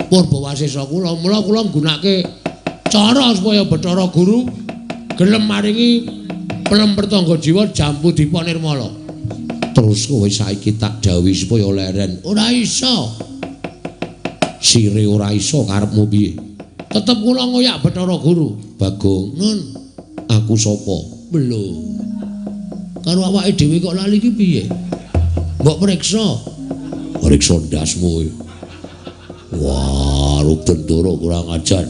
Purbawasesa kula. Mula kula nggunakake cara supaya Bathara Guru gelem maringi pelem pertangga jiwa Jambu Dipa Nirmala. Terus kowe saiki tak dawuhi supaya leren. Ora iso. Sire ora iso karepmu piye? Tetep kula ngoyak Bathara Guru. Bagong, nun, aku sapa? Lho. Karo awake dhewe kok lali iki piye? Mbok periksa. Periksa ndasmu. Wah, Rubendara kurang ajar.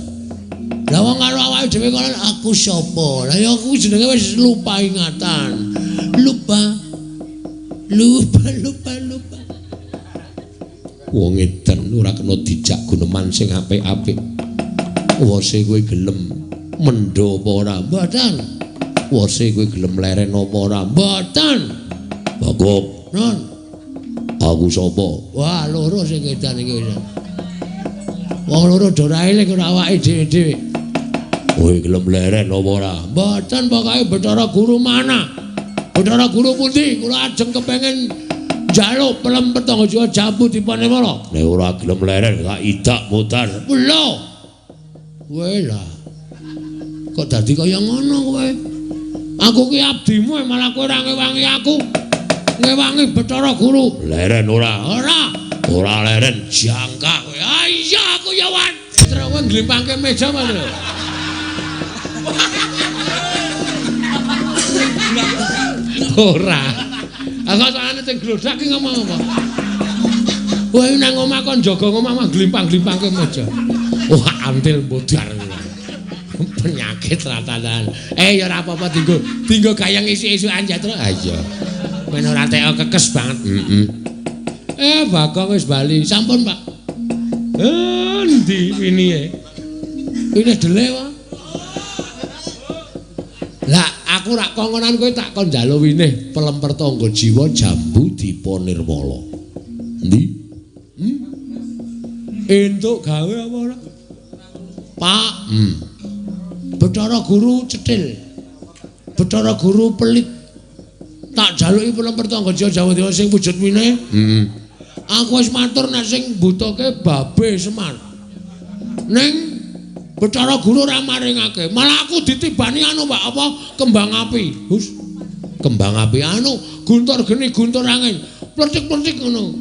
Lah wong karo awake dhewe kok aku sapa? Lah ya aku jenenge wis lupa ingatan. Lupa. Lupa, lupa, lupa. Wong edan ora kena dijak guneman sing apik-apik. Wose kowe gelem mendho apa ora? Mboten. Wose kowe gelem leren apa ora? Mboten. Bagong, nun. Aku sapa? Wah, loro sing edan iki. Wong loro do ora eling ora awake dhewe-dhewe. Kowe gelem leren apa ora? Mboten, pokoke Bathara Guru mana? Bathara Guru pundi? Kula ajeng kepengin njaluk pelem petangga jiwa Jambu Dipa Nirmala. Nek ora gelem leren tak idak mutar. Lho. Kowe lah. Kok dadi kaya ngono kowe? Aku ki abdimu malah kowe ora ngewangi aku. Ngewangi Bathara Guru. Leren ora? Ora. Ora leren jangka kowe. Ah iya aku ya wan. Terus nglimpangke meja mana lho. Ora. Aku sakjane sing glodak ki ngomong apa? Kowe nang omah kon jaga omah mah glimpang-glimpangke meja. Wah, antil modar. Penyakit ratanan. Eh ya ora apa-apa dinggo. Dinggo gayeng isuk-isukan Jatro. Ah iya. Men ora teko kekes banget. Heeh. Eh Bagong wis bali. Sampun, Pak. Endi winihe? Winihe dele wae. Lah aku rak kongkonan kowe tak kon njaluk winih pelem pertangga jiwa Jambu Dipa Nirmala. Endi? Hmm? Entuk gawe apa ora? Pak. Hmm. Bathara Guru cetil. Bathara Guru pelit. Tak jaluki pelem pertangga jiwa Jambu Dipa sing wujud winih. Heeh. Aku wis matur nek sing mbutuhke babe Semar. Ning Bathara Guru ora maringake. Malah aku ditibani anu Pak, apa kembang api. Hus. Kembang api anu guntur geni guntur angin. Plecik-plecik ngono.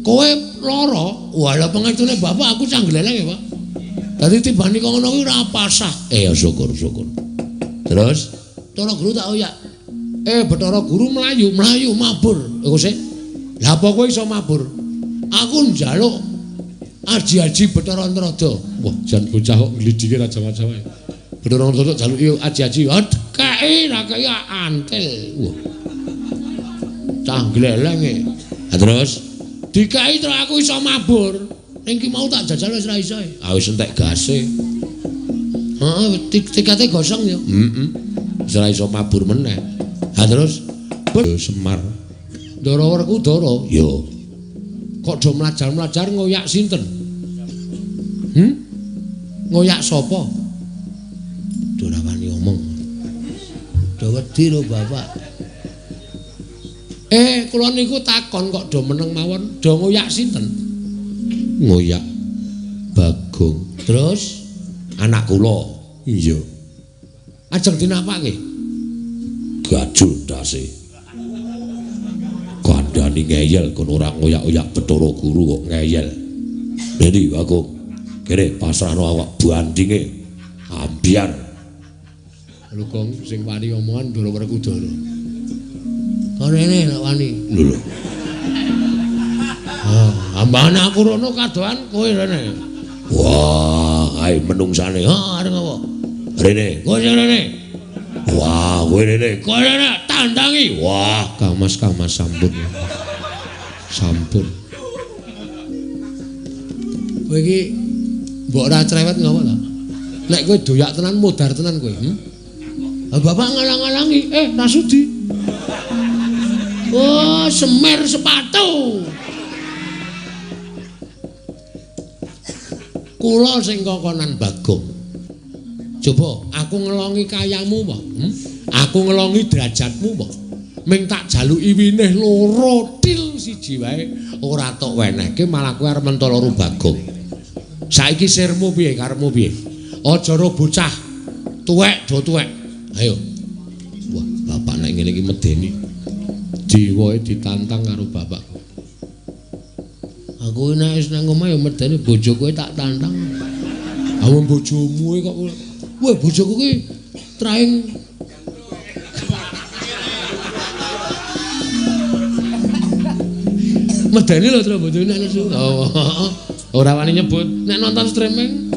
Kowe lara, wah lha pengestune bapak aku cah gleleng ya, Pak. Dadi tibani kok ngono kuwi ora pasah. Eh ya syukur syukur. Terus Bathara Guru tak oyak. Eh Bathara Guru mlayu, mlayu mabur. Iku sik. Lah apa kowe iso mabur? Aku njaluk aji-aji Bathara Antrada. Wah, jan bocah kok nglidike ra jawa-jawa. Bathara Antrada jaluki aji-aji. Kei ra kei antil. Wah. Cah glelenge. Lah terus dikai terus aku iso mabur. Ning ki mau tak jajal wis ra iso. Ah wis entek gase. Heeh, tikete gosong ya. Heeh. Wis ra iso mabur meneh. Ha terus Semar. Ndara Werkudara. Ya. Kok do mlajar-mlajar ngoyak sinten? Hmm? Ngoyak sapa? Do ora wani omong. Do wedi lho bapak. Eh, kula niku takon kok do meneng mawon, do ngoyak sinten? Ngoyak Bagong. Terus anak kula. Iya. Ajeng dinapake? Gajul ndase. Kandhani ngeyel kon ora ngoyak-oyak Bathara Guru kok ngeyel. Endi Bagong? Kene pasrahno awak bandinge. Ambyar. Lho Gong sing wani omongan Ndara Werkudara. Kon rene lek wani. Lho lho. Ah, ambane aku rono kadohan kowe rene. Wah, kae menungsane. Ha, arep apa? Rene. Kowe sing rene. Wah, kowe rene. Kowe rene tandangi. Wah, Kang Mas, Kang Mas sampun. Sampun. Kowe iki mbok ora cerewet ngapa ta? Nek kowe doyak tenan modar tenan kowe, hmm? Bapak ngalang-alangi, eh ra sudi. Oh, semer sepatu. Kula sing kongkonan Bagong. Coba aku ngelongi kayamu apa? Hmm? Aku ngelongi derajatmu apa? Ming tak jaluki winih loro til siji wae ora tok wenehke malah kowe arep mentolo karo Bagong. Saiki sirmu piye karepmu piye? Aja ro bocah tuwek do tuwek. Ayo. Wah, bapak nek ngene iki medeni. Jiwae ditantang karo bapakku. Aku nek wis nang omah ya medeni bojoku tak tantang. Ha wong bojomu kok. Wah, bojoku ki traing medeni lho tro bojone nek nesu. Oh, ora wani nyebut nek nonton streaming.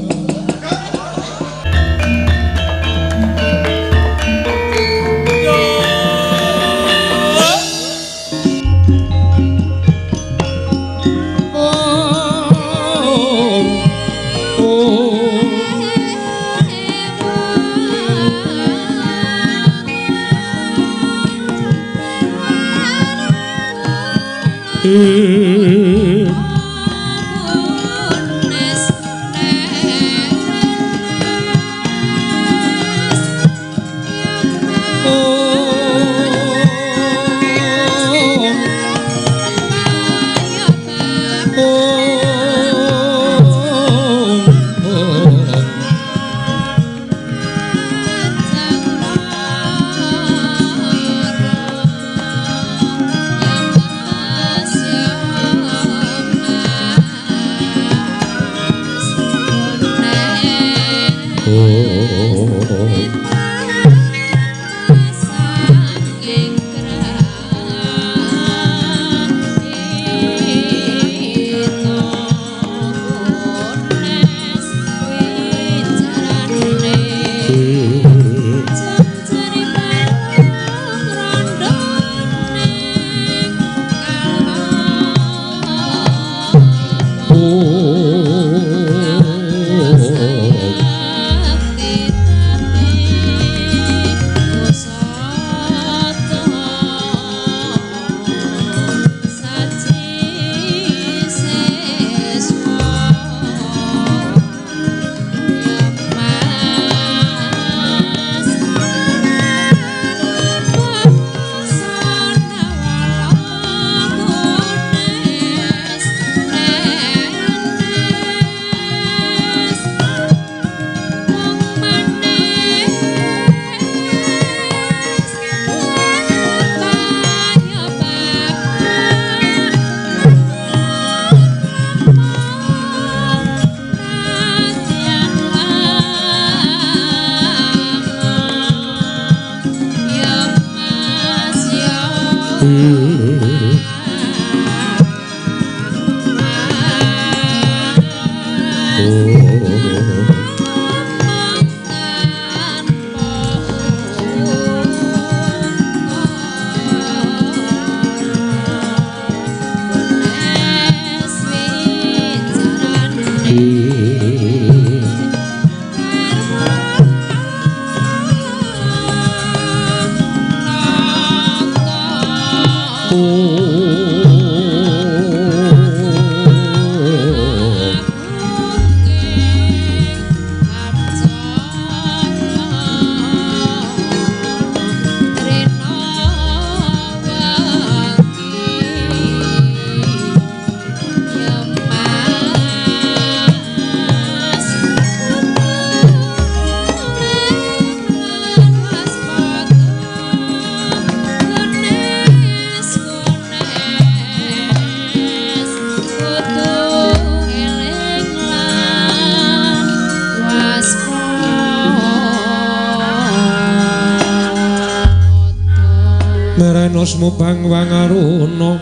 Merenosmu bangwang aruna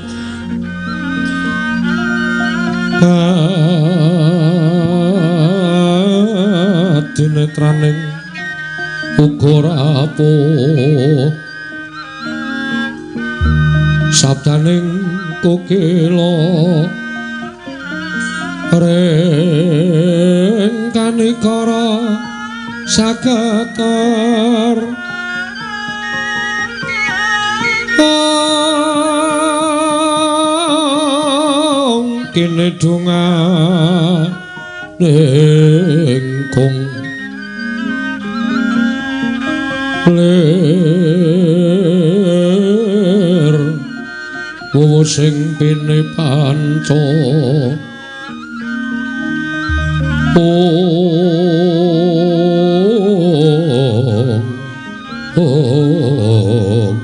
adinetraning uga rapuh sabdaning kokila ring kanikara sageter kene donga ning kong lir wowo sing pene panca Om Om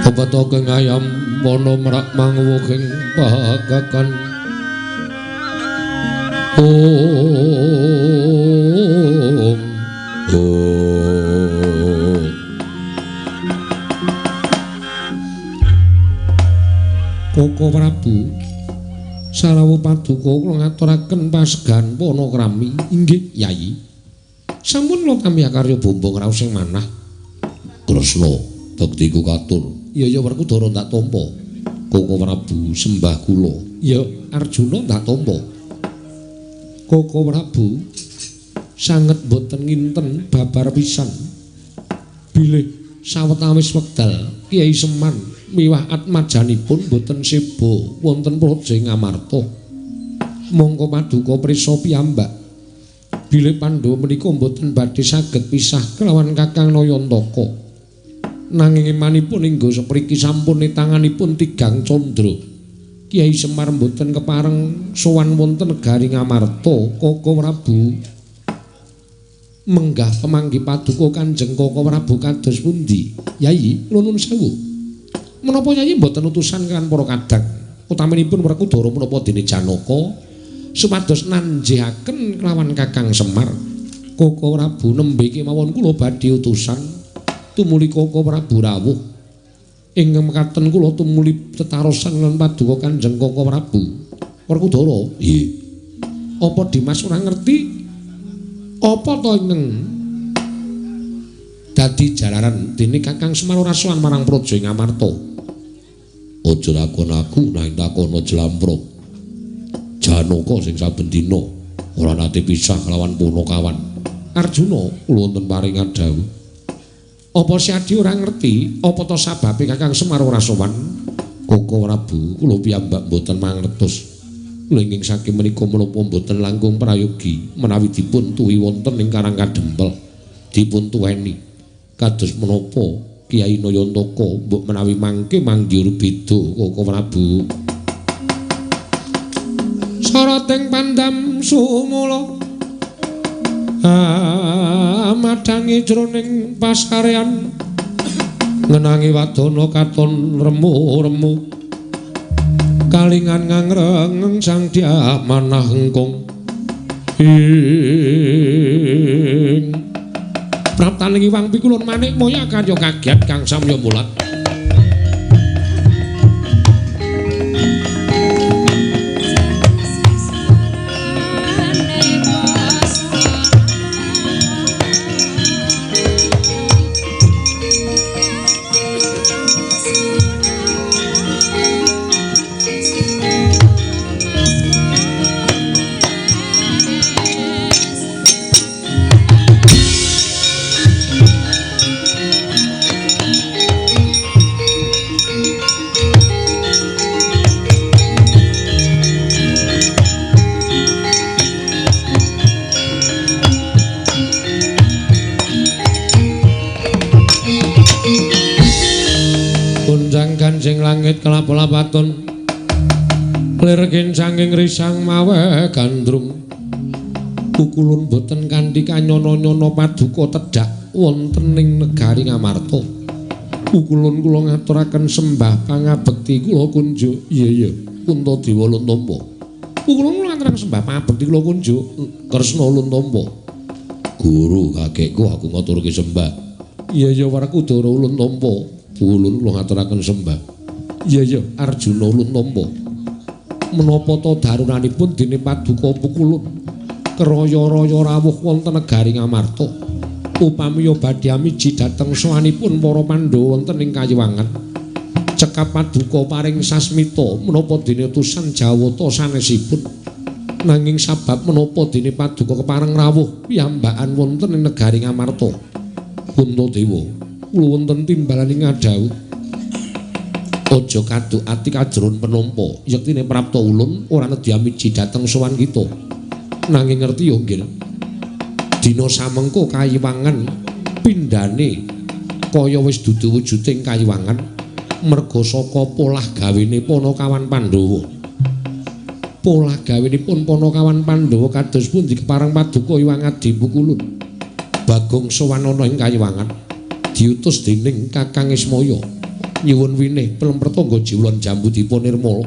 Pepetokeng ayam wana merak manguwuhing pakakan. Om Om Koko Prabu Sarawu paduka kula ngaturaken pasegan panakrami. Inggih Yayi. Sampun kula tampi akarya bombong raos sing manah. Kresna bektiku katur. Iya ya Werkudara ndak tampa. Koko Prabu sembah kula. Ya Arjuna ndak tampa. Koko Prabu sanget boten nginten babar pisan. Bilih sawetawis wekdal Kyai Seman miwah atmajanipun boten seba wonten praja Ngamarta. Mongko paduka prisa piyambak. Bilih Pandhawa menika boten badhe saged pisah kelawan Kakang Nayantaka. Nanging emanipun hingga sepriki sampun tanganipun tigang candra. Kyai Semar boten kepareng sowan wonten negari Ngamarta. Koko Prabu menggah pemanggi paduka Kanjeng Koko Prabu kados pundi? Yayi, nuwun sewu. Menapa Yayi mboten utusan kan para kadang utaminipun Werkudara menapa dene Janaka supados nanjihaken kelawan Kakang Semar. Koko Prabu nembe kemawon kula badhe utusan tumuli Koko Prabu rawuh. Ingkang mekaten kula tumuli tetarosan lan paduka Kanjeng Koko Prabu. Werkudara, nggih. Apa Dimas ora ngerti? Apa to ingkang dadi jalaran dene Kakang Semar ora sowan marang praja Ngamarta? Aja lakon aku nanging takono jlamprok. Janaka sing saben dina ora nate pisah kelawan punakawan. Arjuna kula wonten paringan dawuh. Apa si Adi ora ngerti apa to sababe Kakang Semar ora sowan? Koko Prabu kula piyambak mboten mangertos. Kula ingkang saking menika menapa mboten langkung prayogi menawi dipun tuwi wonten ing Karang Kadempel dipun tuweni. Kados menapa Kyai Nayantaka mbok menawi mangke manggiur beda Koko Prabu. Sarating pandam sumula amadhangi jroning pasarean ngenangi wadana katon remu-remu kalingan ngangreng sang dyah manah engkung ing praptaning iwang pikulun manik moya karya kagiat kang samya mulat. Langit kelap-lapaton lir saking risang mawe gandrung pukulun boten kanthi kanyono-nyono paduka tedhak wonten ing negari Ngamarta. Pukulun kula ngaturaken sembah pangabekti kula kunjuk. Iya iya Puntadewa ulun tampa. Pukulun kula ngaturaken sembah pangabekti kula kunjuk. Kresna ulun tampa. Guru kakekku aku ngaturke sembah. Iya iya Werkudara ulun tampa. Ulun kula ngaturaken sembah. Iya iya Arjuna ulun tampa. Menapa ta darunanipun dene paduka pukulun keraya-raya rawuh wonten negari Ngamarta. Upamiya badhe amiji dhateng sowanipun para Pandhawa wonten ing Kayiwangan. Cekap paduka paring sasmita menapa dene utusan Jawata sanesipun. Nanging sabab menapa dene paduka kepareng rawuh piyambakan wonten ing negari Ngamarta. Puntadewa, kula wonten timbalaning ngadhawuh. Aja kaduk ati kajron penampa, yektine prapta ulun ora nedhi amiji dhateng sowan kita. Nanging ngerti ya nggih. Dina samengko Kayiwangan pindhane kaya wis dudu wujuding Kayiwangan merga saka polah gawene Panakawan Pandhawa. Polah gawenipun Panakawan Pandhawa kados pundi kepareng paduka Hyang Adipukulun. Bagong sowan ana ing kayiwangan diutus dening Kakang Ismaya nyuwun winih pelem pertangga jiwa lan jambu dipa nirmala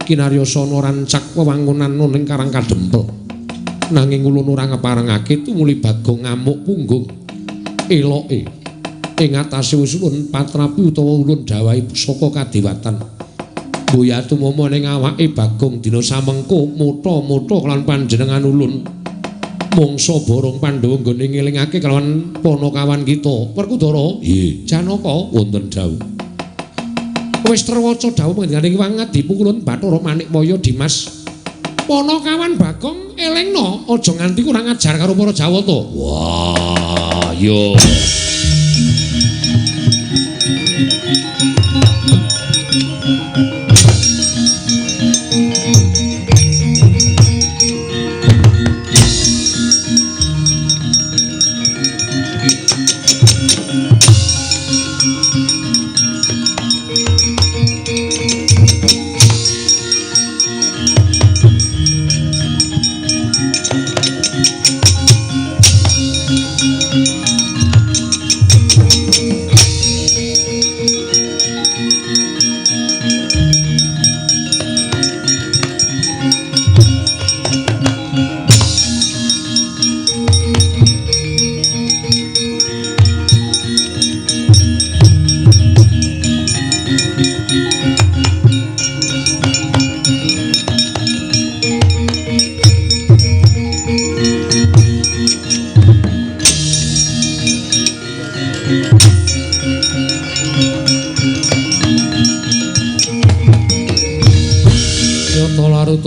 kinarya sana rancak wewangunan ning Karang Kadempel. Nanging ulun ora ngeparengake tumuli Bagong ngamuk punggung eloke ing atase wis ulun patrapi utawa ulun dawahi pusaka kadewatan. Boya tumama ning awake Bagong dina samengko mutha-mutha kelawan panjenengan ulun. Mangsa borong Pandhawa nggone ngelingake kelawan Panakawan kita. Werkudara, nggih, Janaka wonten dawuh. Wis terwaca dawuh panjenengane Hyang Adipukulun Bathara Manikmaya Dimas. Panakawan Bagong elingna aja nganti kurang ajar karo para Jawata. Wah, yo.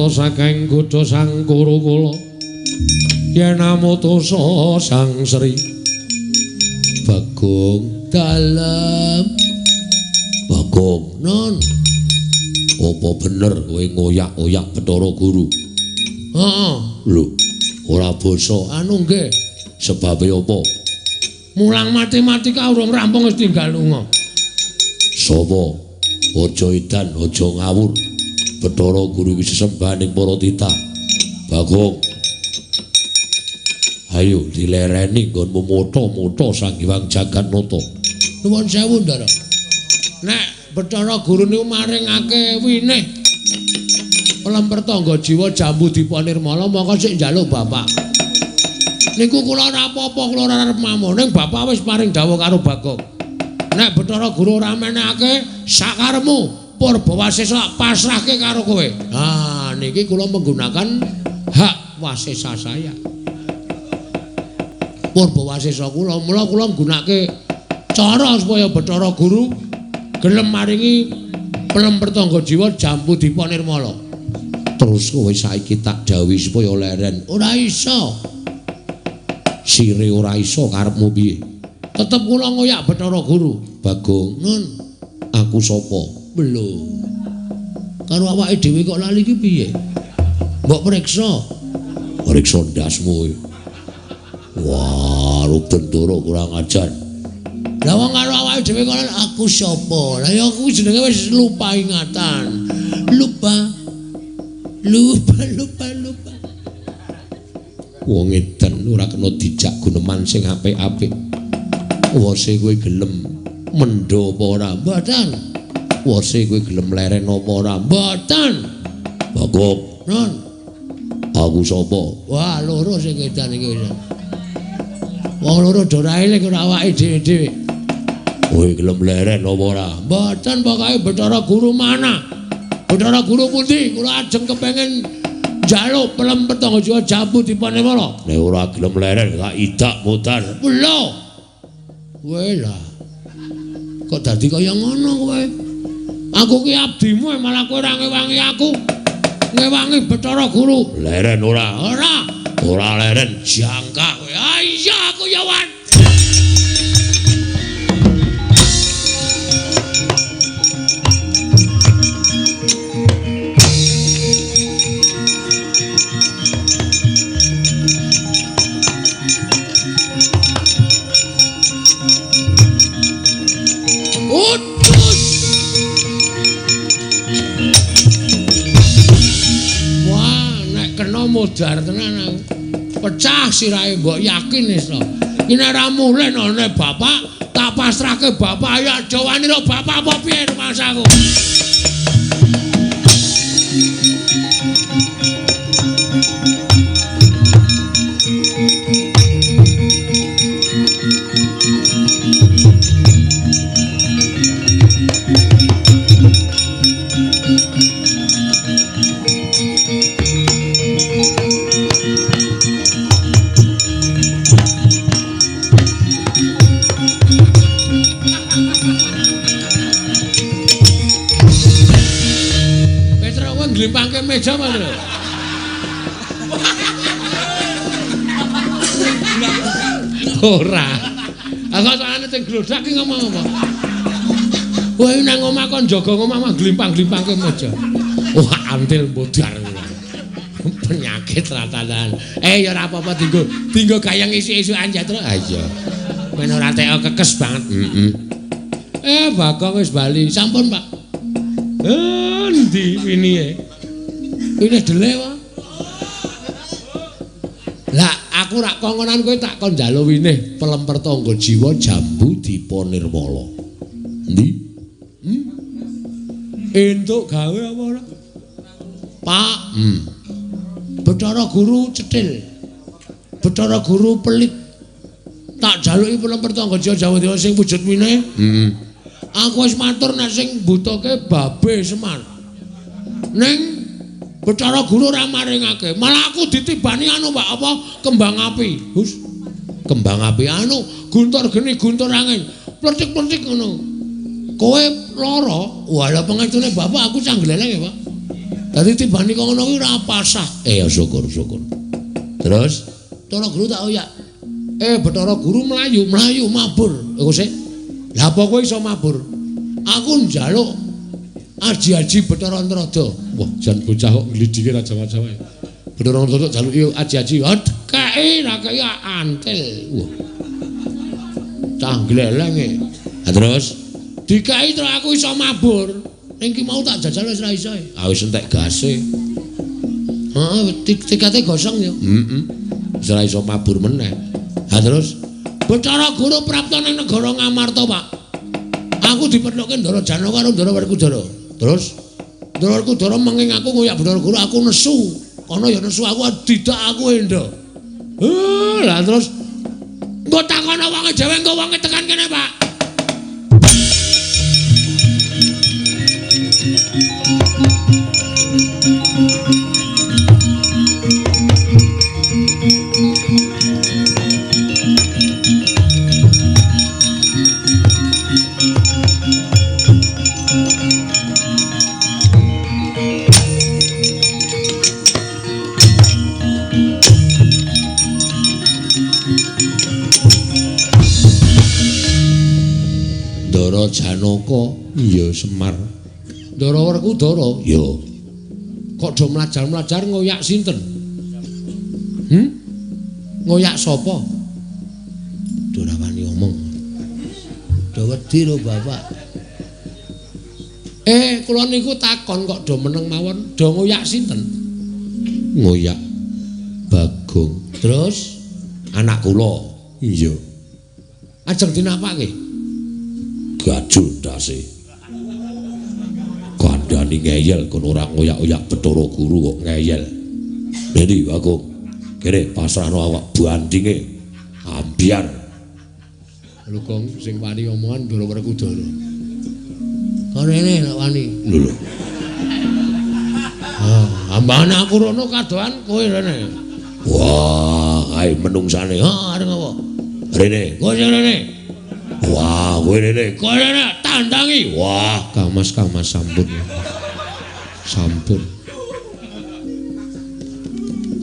Saking godha sang Kurukula yen amutusa sang Sri Bagong dalem. Bagong non, apa bener kowe ngoyak-oyak Bathara Guru? Heeh. Lho, ora basa anu nggih. Sebabe apa? Mulang matematika urung rampung wis tinggal lunga. Sapa? Aja edan, aja ngawur. Bathara Guru iki sesembahaning para titah. Bagong, ayo dilereni nggonmu mutha-mutha Sang Hyang Jagatnata. Nuwun sewu, Ndara. Nek Bathara Guru niku maringake winih pelem pertangga jiwa jambu dipa nirmala mongko sik njaluk bapak. Niku kula ora apa-apa, kula ora arep mamung. Ning bapak wis paring dawuh karo Bagong. Nek Bathara Guru ora menehake sakaremu Purba Wasesa pasrahke karo kowe. Nah, niki kula menggunakan hak wasesa saya. Purba Wasesa kula, mula kula nggunakake cara supaya Bathara Guru gelem maringi pelem pertangga jiwa jambu dipa nirmala. Terus kowe saiki tak dawuhi supaya leren. Ora iso. Sire ora iso karepmu piye? Tetep kula ngoyak Bathara Guru. Bagong, nun, aku sapa? Belum. Karo awake dhewe kok lali iki piye? Mbok periksa. Periksa ndasmu. Wah, Bendoro kurang ajar. Lah wong karo awake dhewe kok aku sapa? Lah ya aku jenenge wis lupa ingatan. Lupa. Lupa, lupa, lupa. Wong edan ora kena dijak guneman sing apik-apik. Wose kowe gelem mendho apa ora? Mboten. Wose kowe gelem leren apa ora? Mboten. Bagong, non. Aku sapa? Wah, loro sing edan iki wis. Wong loro do ora eling ora awake dhewe-dhewe. Kowe gelem leren apa ora? Mboten, pokoke Bathara Guru mana? Bathara Guru pundi? Kula ajeng kepengin njaluk pelem petangga jiwa jambu dipa nirmala. Nek ora gelem leren tak idak mutar. Lho. Kowe lah. Kok dadi kaya ngono kowe? Aku ki abdimu malah kowe ora ngewangi aku. Ngewangi Bathara Guru. Leren ora? Ora. Ora leren jangkah kowe. Ah iya aku ya wan. Utus. Wah. Modar tenan aku. Pecah sirahe mbok yakin wis to. Iki nek ora mulih nane bapak, tak pasrahke bapak ya aja wani karo bapak apa piye rumangsaku. Glimpangke meja apa lho? Ora. Aku sakjane sing glodak ki ngomong apa? Kowe nang omah kon jaga omah mah glimpang-glimpangke meja. Wah, antil modar. Penyakit ratanan. Ya ora apa-apa dinggo. Dinggo gayeng isuk-isukan Jatro. Ha iya. Men ora teko kekes banget. Heeh. Bagong wis bali. Sampun, Pak. Endi winihe? Winihe dele wae. Lah aku rak kongkonan kowe tak kon njaluk winih pelemper tangga jiwa jambu dipa nirmala. Endi? Entuk gawe apa ora? Pak. Bathara Guru cetil. Bathara Guru pelit. Tak jaluki pelemper tangga jiwa jambu dipa sing wujud winih. Aku wis matur nek sing mbutuhke babe Semar. Ning Bathara Guru ora maringake. Malah aku ditibani anu Pak, apa kembang api. Hus. Kembang api anu guntur geni guntur angin. Pletik-pletik ngono. Kowe lara, walah pengestune bapak aku cah gleleng ya, Pak. Dadi tibani kok ngono kuwi ora pasah. Ya syukur-syukur. Terus Bathara Guru tak oyak. Bathara Guru mlayu, mlayu mabur. Iku sik. Lah apa kowe iso mabur? Aku njaluk aji-aji Bathara Antrada. Wah, jan bocah kok nglidike ra jawa-jawa. Bathara Antrada jaluki aji-aji. Kei ra kei antil. Wah. Cah glelenge. Lah terus dikai terus aku iso mabur. Ning ki mau tak jajal wis ra iso. Ah wis entek gase. Heeh, tikate gosong ya. Heeh. Wis ra iso mabur meneh. Lah terus Bathara Guru prapta ning negara Ngamarta, Pak. Aku dipethuke Ndara Janaka karo Ndara Werkudara. Terus Ndara Werkudara menging aku ngoyak Bathara Guru, aku nesu. Kono ya nesu aku didak aku endo. Lah terus engko takono wonge dhewe engko wonge tekan kene, Pak. Ndara Janaka, iya Semar. Ndara Werkudara, ya. Kok do mlajar-mlajar ngoyak sinten? Ngoyak sapa? Do ora wani omong. Do wedi lho, Bapak. Kula niku takon kok do meneng mawon, do ngoyak sinten? Ngoyak Bagong. Terus anak kula. Iya. Ajeng dinapake? Gajul ndase. Kandhani ngeyel kon ora ngoyak-oyak Bathara Guru kok ngeyel. Endi Bagong? Kene pasrahno awak bandinge. Ambyar. Lho Gong sing wani omongan Ndara Werkudara. Kon rene nek wani. Lho lho. Ah, ambane aku rono kadohan kowe rene. Wah, kae menungsane. Ha, arep apa? Rene, kowe sing rene. Wah, kowe rene. Kowe rene tandangi. Wah, kamas-kamas sampun. Sampun.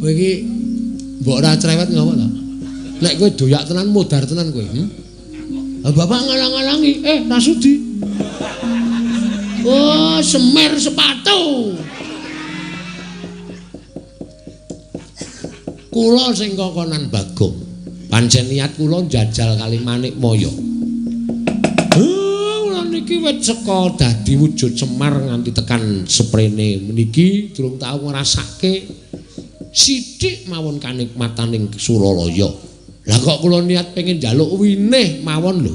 Kowe iki mbok ora cerewet ngapa ta? Nek kowe doyak tenan modar tenan kowe. Bapak ngalang-alangi, ra sudi. Oh, semer sepatu. Kula sing kokonan Bagong. Pancen niat kula njajal kali Manikmaya. Kula niki wit seka dadi wujud Semar nganti tekan seprene meniki durung tau ngrasake Sithik mawon kanikmataning Suralaya. Lah kok kula niat pengin njaluk winih mawon lho.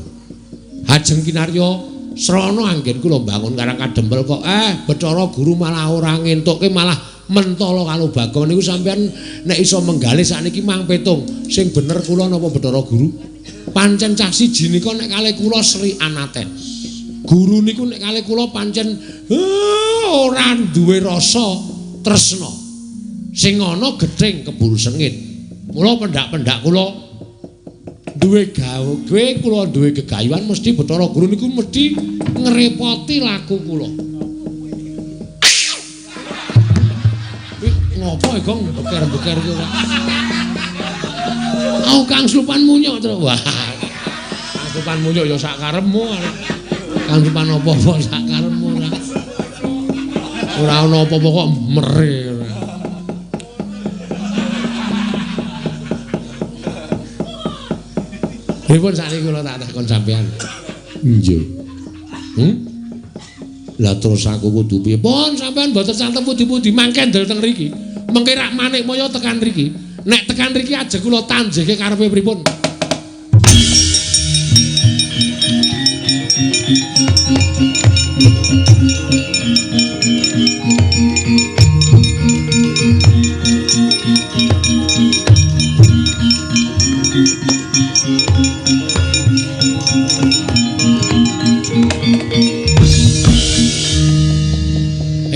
Ajeng kinarya srana anggen kula mbangun Karang Kadempel kok Bathara Guru malah ora ngentukke malah mentala karo Bagong niku sampean nek iso menggalih sakniki mang petung sing bener kula napa Bathara Guru. Pancen cah siji nika nek kalih kula Sri Anaten. Guru niku nek kalih kula pancen ora duwe rasa tresna. Sing ana gething keburu sengit. Mula pendak-pendak kula duwe gawe kula duwe gegayuhan mesti Bathara Guru niku mesti ngrepoti laku kula. Ngopo e Gong beker-beker iki ora? Au Kang Slupan munyuk terus. Wah. Kang Slupan munyuk ya sak karepmu. Kang Slupan apa-apa sak karepmu ora. Ora ana apa-apa kok mere. Pripun sakniki kula tak takon sampean? Nggih. Lah terus aku kudu piye? Pun sampean mboten santen pundi-pundi mangke ndel teng mriki. Mengke rak Manikmaya tekan mriki. Nek tekan mriki ajeng kula tanjihke karepe pripun?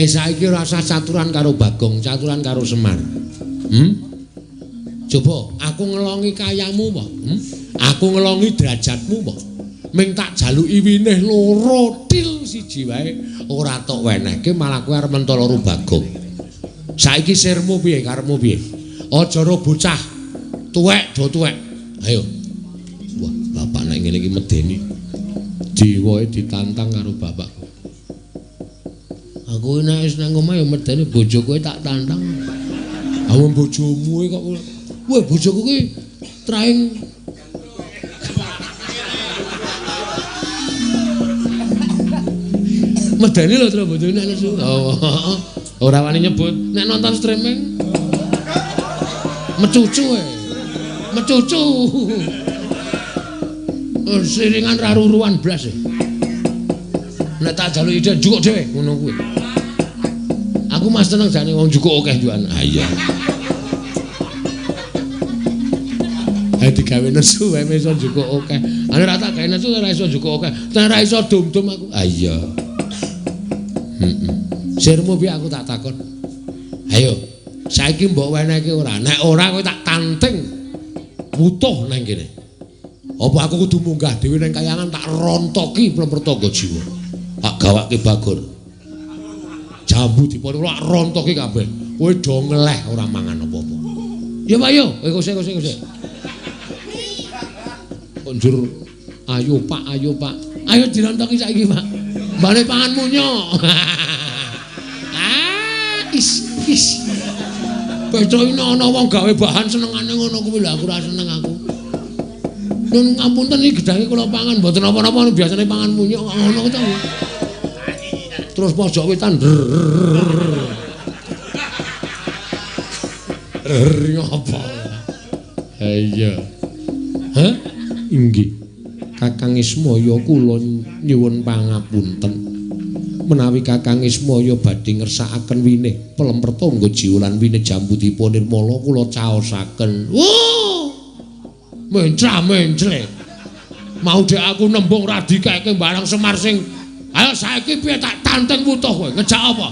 Saiki ora usah caturan karo Bagong, caturan karo Semar. Coba aku ngelongi kayamu apa? Aku ngelongi derajatmu apa? Ming tak jaluki winih loro til siji wae ora tok wenehke malah kowe arep mentala karo Bagong. Saiki sirmu piye karepmu piye? Aja ro bocah tuwek do tuwek. Ayo. Wah, bapak nek ngene iki medeni. Jiwae ditantang karo bapak. Aku nek wis nang omah ya medeni bojoku tak tantang. Ah wong bojomu kok. Wah bojoku ki traing medeni lho terus bojone nek nesu. Oh, ora wani nyebut. Nek nonton streaming mecucu e. Mecucu. Siringan ra ruruan blas e. Nek tak jaluki ide njukuk dhewe ngono kuwi. Aku mas seneng jane wong njukuk akeh juan. Ah iya. Ha digawe nesu wae iso njukuk akeh. Ane ra tak gawe nesu ora iso njukuk akeh. Nek ora iso dum-dum aku. Ah iya. Heeh. Sirmu piye aku tak takon. Ayo, saiki mbok wenehke ora? Nek ora kowe tak tanting wutuh nang kene. Apa aku kudu munggah dhewe nang kayangan tak rontoki plempertangga jiwa. Tak gawake Bagor. Jambu dipun kula rontoki kabeh. Kowe do ngeleh ora mangan apa-apa. Ya Pak yo, kowe kosek. Kok njur ayo Pak, ayo Pak. Ayo dirontoki saiki Pak. Bali pangan munyuk. Ah, is is. Pecoke ana wong gawe bahan senengane ngono kuwi lho aku ora seneng aku. Nun ngapunten iki gedhange kula pangan mboten napa-napa biasane pangan munyuk ngono to. Terus pojok wetan ngopo? Ha iya. Hah? Inggih. Kakang Ismaya kula nyuwun pangapunten. Menawi Kakang Ismaya badhe ngersakaken winih pelempertangga jiwa lan winih jambu dipa nirmala kula caosaken. Wuh! Mencla-menclek. Mau dek aku nembung ra dikeke barang Semar sing ayo saiki piye tak tanteng wutuh kowe ngejak apa?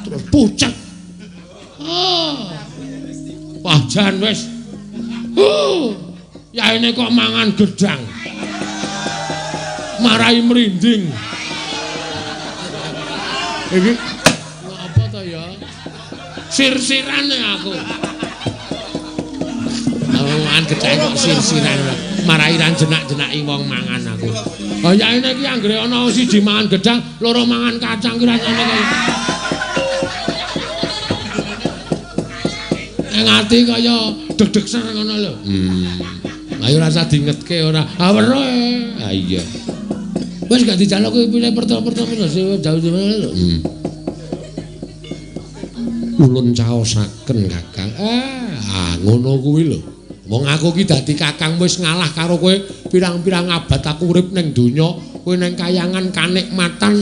Terus pucet. Oh. Wah jan wis. Yaene kok mangan gedang. Marai merinding. Iki apa to ya? Sir-sirane aku. Mangan gedang kok sir-siran. Marai ra jenak-jenaki wong mangan aku. Oh yaene iki anggere ana siji mangan gedang, loro mangan kacang ki rasane kaya ing ati kaya deg-deg ser ngono lho. Ayo rasa dingetke ora. Ah weruh. Ha iya. Wis gak dijaluk kuwi pilih pertama-pertama jauh-jauh lho. Ulun caosaken, Kakang. Ngono kuwi lho. Wong aku ki dadi kakang wis ngalah karo kowe pirang-pirang abad aku urip ning donya, kowe ning kayangan kanikmatan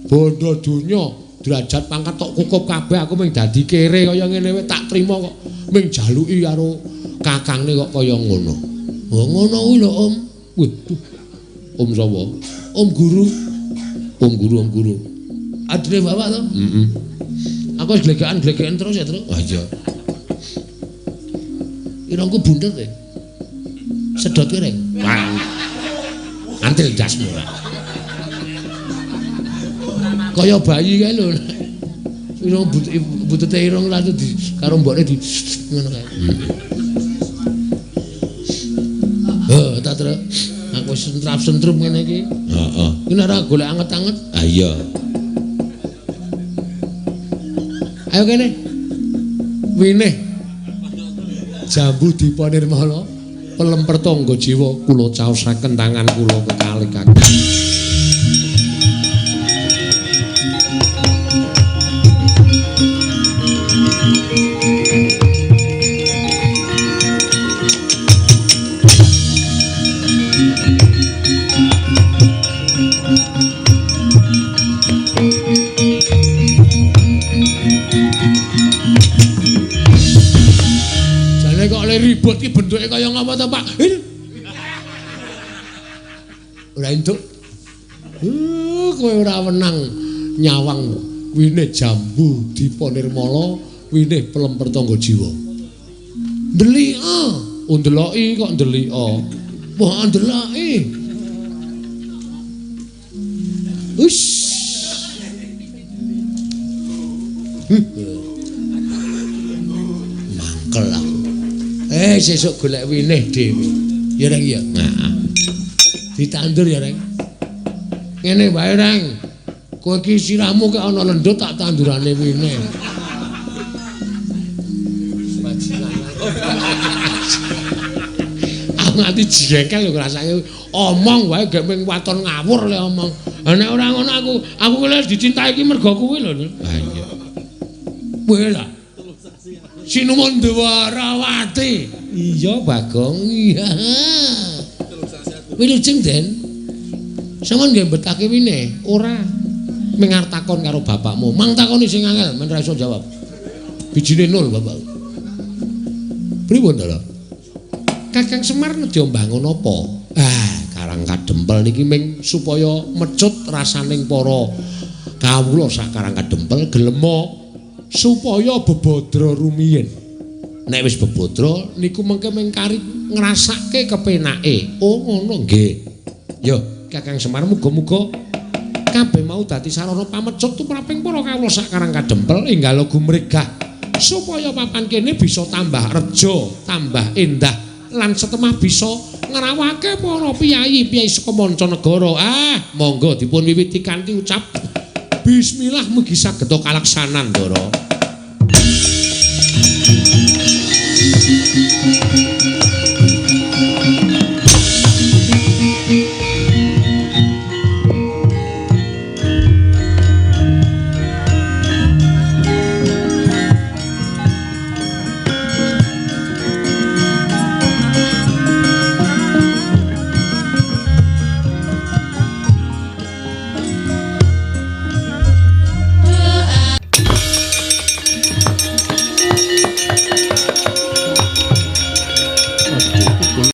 bondo donya, derajat pangkat tok kukup kabeh, aku mung dadi kere kaya ngene wae tak trima kok. Mung jaluki karo kakangne kok kaya ngono. Oh ngono kuwi lho, Om. Waduh. Om sapa? Om Guru. Om Guru, Om Guru. Adine bapak to? Heeh. Aku wis glegekan-glegekan terus ya, Truk. Ah iya. Irungku bunder kowe. Sedot kowe, Reng. Antil dasmu ora. Kaya bayi kae lho. Irung butute irung langsung di karo mbokne di ngono kae. Heh, ta Truk. Aku sentrap-sentrup ngene iki. Heeh. Iki nek ora golek anget-anget. Ah iya. Ayo kene. Winih. Jambu Dipa Nirmala pelemper tangga jiwa kula caosaken tangan kula kekalih kakang. Ribut ki bentuke kaya ngapa to, Pak? Ora entuk. Kowe ora wenang nyawang winih Jambu Dipa Nirmala, winih pelemper tangga jiwa. Ndelika, ndeloki kok ndelika. Wah, ndeloki. Wis. Mangkel aku. Sesuk golek winih dhewe. Ya Reng ya. Heeh. Ditandur ya Reng. Ngene wae Reng. Kowe iki sirahmu kek ana lendut tak tandurane winih. Aku nganti jengkel lho ngrasake omong wae gek ming waton ngawur le omong. Ha nek ora ngono aku lek dicintai iki mergo kuwi lho. Ha iya. Kowe lah. Sinuwun Dwarawati. Iya, Bagong. Iya. Wilujeng, Den. Sampeyan nggih mbetake winih? Ora. Ming arep takon karo bapakmu. Mang takoni sing angel, men ra iso jawab. Bijine nol, Bapak. Pripun to, lho? Kakang Semar nedya mbangun apa? Ah, Karang Kadempel niki ming supaya mecut rasaning para kawula sak Karang Kadempel gelema supaya bebadra rumiyin. Nek wis bebadra niku mengke ming kari ngrasake kepenake. Oh ngono nggih. Ya, Kakang Semar muga-muga kabeh mau dadi sarana pamecut tumraping para kawula sak Karang Kadempel enggal gumregah supaya papan kene bisa tambah reja, tambah endah lan setemah bisa ngrawake para piyayi-piyayi saka mancanegara. Ah, monggo dipun wiwiti kanthi ucap bismillah mugi saged kalaksanan, Ndara.